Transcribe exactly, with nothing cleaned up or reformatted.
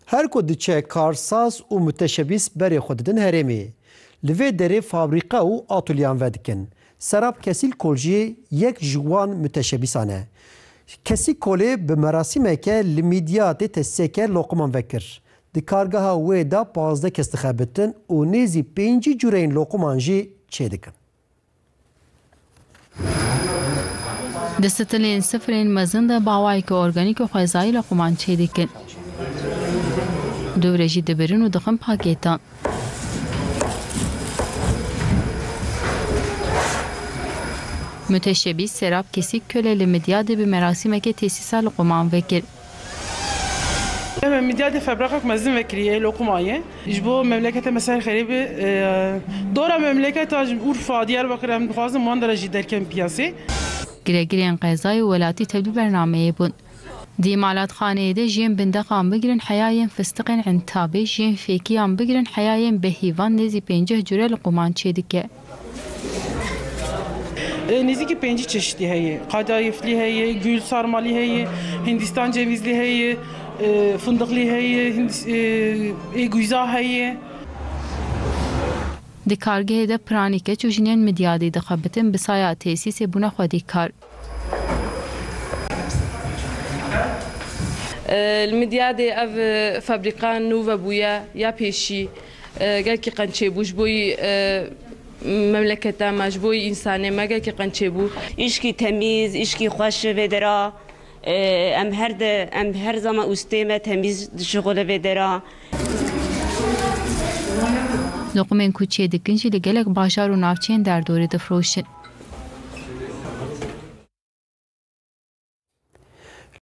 Her ku diçe karsaz û muteşebîs berê xwe didin herêmê. Li vê derê fabrîqe û atolyeyan vedikin. Serap Kesîlkol jî yek ji wan muteşebîsan e. Kesîkolê bi merasîmeke li Midyatê tesîseke loqiman vekir. Di kargeha wê de pazdeh kes dixebitin û nêzî pêncî cureyên loqiman jî çêdikin. Di stilên sifrên mezin de bawayeke organîk û xwezayî li quman çêdikin. Dû re jî dibirin û dixin pakêtan. Muteşebîs Serap Kesîk Köle li Midyadê bi merasîmeke tesîsa li quman vekir. Em Midyadê febraqek mezin vekiriye, loquma ye. Ji bo memlekete me ser xêrê bi, e, dora memleketa ji Urfa, Diyarbakir em dixwazin wan de re jî derken piyasê. Giregirên qezayê û welatî tevlî bernameyê bûn. Di îmalatxaneyê de ji yên bindeqan bigirin heya yên fistiqên Entabê, ji yên fêkiyan bigirin heya yên behîvan nêzî pêncî cure li quman çêdike. E, nêzîkî pêncî çeşitî heye. Kadayiflî heye, gül sarmalî heye, Hindistan cevizlî heye, e, fındıklı heye, Hindis-, e, e, güza heye. Di kargehê de piranî keç û jinên Midyadê dixebitin, bi saya tesîsê bûne xwedî kar. E, li Midyadê ev, e, fabrîka nû vebûye ya pêşî, e, gelkî qençê bû ji bo yî, e, memleketa me, ji bo yî însanê me gelkî qençê bû. Îşkî temîz, îşkî xweş vê dera. E, em her de, em her zaman ûstê me temîz dişixule vê dera. Loqimên ku çêdikin jî li gelek bajar û navçeyên derdorê difroşin.